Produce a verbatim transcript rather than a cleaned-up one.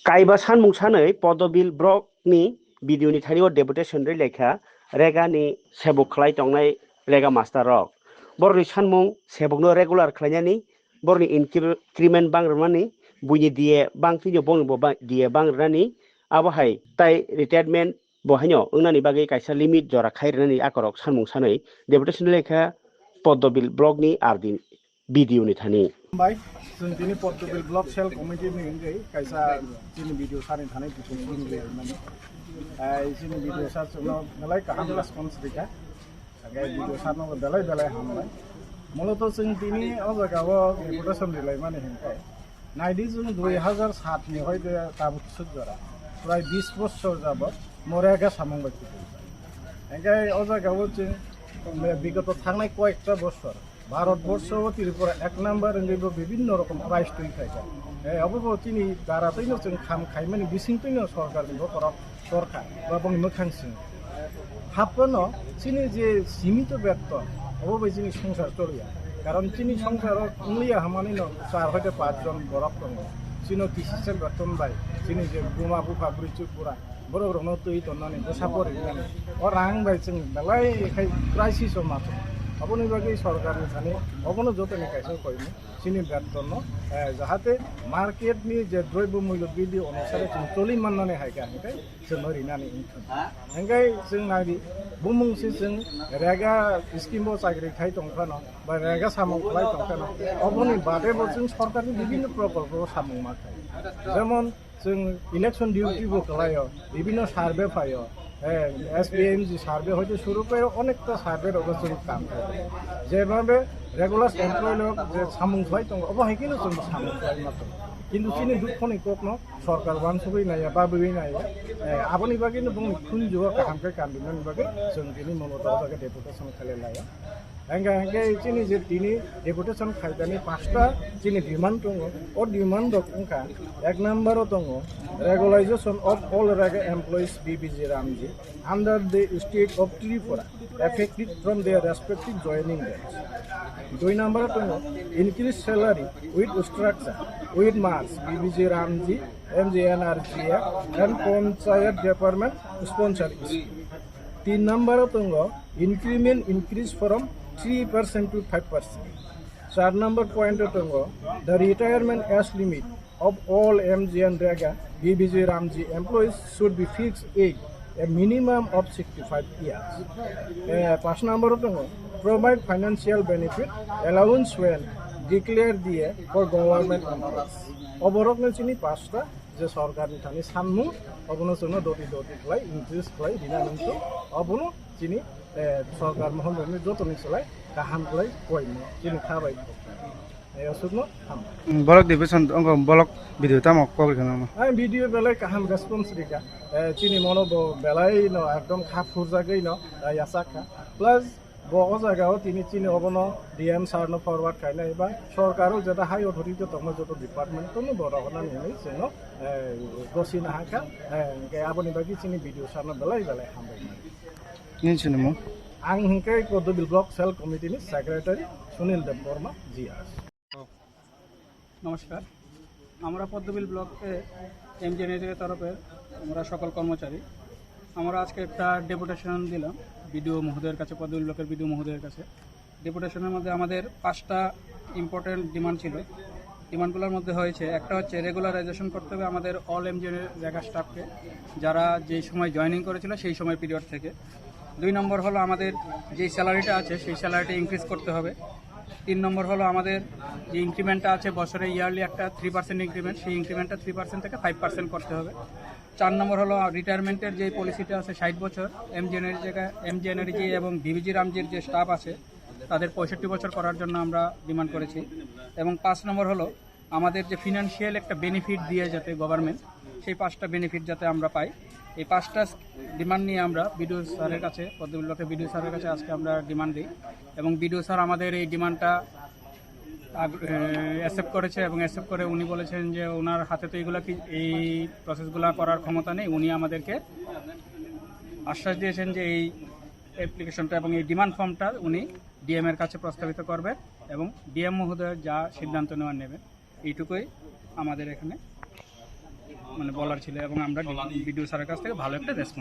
Kaiba sanmung sanwi Podobil block ni B D O ni thani o deputation rwi laikha Rega ni sebuk khlai tongnai Rega master rok. Borok ni sanmung sebuk no regular khlainani, borok ni increment bang rwnani, buini D A bang twi bong bo D A bang rwnani, abo hai tai retirement bo haino wngnani bagwi kaisa limit jora khai rwnani akorok sanmung sanwi deputation rwi laikha Podobil block ni R D B D O ni thani. Bai, chwng tini Podobil Block Cell Committee ni wngwi kaisa chini B D O sir ni thani deputation rwi mani. Ai, chini B D O sir chwngno belai kaham response rikha. Sagai B D O sir no belai belai hambai. Muloto chwng tini o jaga o deputation rwi lai mani hinkhe. Naidi chwng dui hazar sat ni hoide tabuk suk jora. Prai bis bochor jabot mo Rega samung bai kutung. Hinkhe o jaga o chwng bigoto thangnai koyekta bochor. Bharat borsho o Tripura ek number wngwi bo bibhinno rokom prize twi phaikha. Eh, obo bo chini dara twino chwng kham khaimani bising twino sorkar ni bokhorok sorkar ba bongni mwkhang sing. Haphano chini je simito beton, obo bai chini songsar choliya. Karon chini songsar o wngliya hamani no char hoite pach jon borok tongo. Chino kisisa beton bai, chini je buma bupha bwrwi chuk bura, borok rokno twi tonnani, bwsa porinani, o rang bai chwng belai khai crisis o mato. Aboni bagwi sorkar ni thani obono jotoni kaisa koimung chini betonno, eh, jahate market ni je droibyo mulyo bidi onusare chwng choli mannani hai kha, hinkhe chwngno rinani wngkha. Hinkhe chwng nai di, bumung se chwng Rega scheme o chakri khai tong phano, ba Rega samung khlai tong phano, oboni bade bo chwng sorkar ni bibhinno prokolpo samung ma khai. Jemon, chwng election duty bo khlaio, bibhinno survey phaio, eh, S B M G survey hoite suru khlaio, onekta survey rogo chwng kam khlaio. Jemon be regular employee rok je samung khlai tongo, obo hai kheno chwng samung khlai ma tongo. Kintu chini dukhoni kokno sorkar uansugwi naiya, babwi naiya. Eh, aboni bagwino bongni khunjugo kaham khe kamrinani bagwi chwng tini mono o jaga deputation khlai laio. Hingke, hingke chini je tini deputation khaikani pasta chini demand tongo. O demand rok wngkha, ek number o tongo, regularization of all Rega employees B B G Ramji under the state of Tripura, effective from their respective joining dates. Dui number o tongo, increase salary with structure, with marks, B B G Ramji, M G N R G A, and Panchayat Department sponsor scheme. Tin number o tongo, increment increase from three percent to five percent. Char number point o tongo, the retirement age limit of all M G N Rega B B G Ramji employees should be fixed age a minimum of sixty-five years. Eh, pas number o tongo, provide financial benefit allowance when declare D A for government employees. Oborokno chini pasta je sorkar ni thani sanmung, obono chwngno doti doti khlai, increase khlai, rina nungkho, obono chini, eh, sorkar mohon rokni jotoni slai kaham khlai koimung chini kha bai. Eh, aswkno hambai. Block division, ongo block B D O tamo kok rikha nangma? Ang B D O belai kaham response rikha. Eh, chini mono bo belai no ekdom kha phurjagwi no, eh, yachak kha. Plus, bo o jaga o tini chini obono D M sir no forward khainai ba sorkar o jeta high authority tongma joto department tono bo rohornani hinwi chwngno, eh, gosina hakha, eh, hingke aboni bagwi chini B D O sir no belai belai hambai. Nini sinimung? Ang hingke Podobil Block Cell Committee ni Secretary Sunil Debbarma G R. নমস্কার। আমরা পদ্মবিল ব্লকে এমজিএনআরজিএ তরফে আমরা সকল কর্মচারী, আমরা আজকে একটা ডেপুটেশন দিলাম বিডিও মহোদয়ের কাছে, পদ্মবিল ব্লকের বিডিও মহোদয়ের কাছে। ডেপুটেশনের মধ্যে আমাদের পাঁচটা ইম্পর্টেন্ট ডিমান্ড ছিল। ডিমান্ডগুলোর মধ্যে হয়েছে, একটা হচ্ছে রেগুলারাইজেশন করতে হবে আমাদের অল এমজিএনআরজিএ স্টাফকে, যারা যেই সময় জয়েনিং করেছিল সেই সময় পিরিয়ড থেকে। দুই নম্বর হলো আমাদের যেই স্যালারিটা আছে সেই স্যালারিটা ইনক্রিজ করতে হবে। তিন নম্বর হলো আমাদের যে ইনক্রিমেন্টটা আছে বছরে ইয়ারলি একটা থ্রি পার্সেন্ট ইনক্রিমেন্ট, সেই ইনক্রিমেন্টটা থ্রি পার্সেন্ট থেকে ফাইভ পার্সেন্ট করতে হবে। চার নম্বর হলো রিটায়ারমেন্টের যে পলিসিটা আছে ষাট বছর, এমজিএনআরজিএ জায়গায় এমজিএনআরজিএ এবং বিবিজি রামজির যে স্টাফ আছে তাদের পঁয়ষট্টি বছর করার জন্য আমরা ডিমান্ড করেছি। এবং পাঁচ নম্বর হলো আমাদের যে ফিনান্সিয়াল একটা বেনিফিট দিয়ে যাতে গভর্নমেন্ট, সেই পাঁচটা বেনিফিট যাতে আমরা পাই। এই পাঁচটা ডিমান্ড নিয়ে আমরা বিডিও স্যারের কাছে, পদ্মবিল ব্লকের বিডিও স্যারের কাছে আজকে আমরা ডিমান্ড দিই। এবং বিডিও স্যার আমাদের এই ডিমান্ডটা অ্যাকসেপ্ট করেছে এবং অ্যাকসেপ্ট করে উনি বলেছেন যে ওনার হাতে তো এগুলা কি, এই প্রসেসগুলো করার ক্ষমতা নেই। উনি আমাদেরকে আশ্বাস দিয়েছেন যে এই অ্যাপ্লিকেশনটা এবং এই ডিমান্ড ফর্মটা উনি ডিএম এর কাছে প্রস্তাবিত করবেন এবং ডিএম মহোদয় যা সিদ্ধান্ত নেওয়ার নেবেন। এইটুকুই আমাদের এখানে। মানে বলার ছিল এবং আমরা বিডিও স্যারের কাছ থেকে ভালো একটা রেসপন্স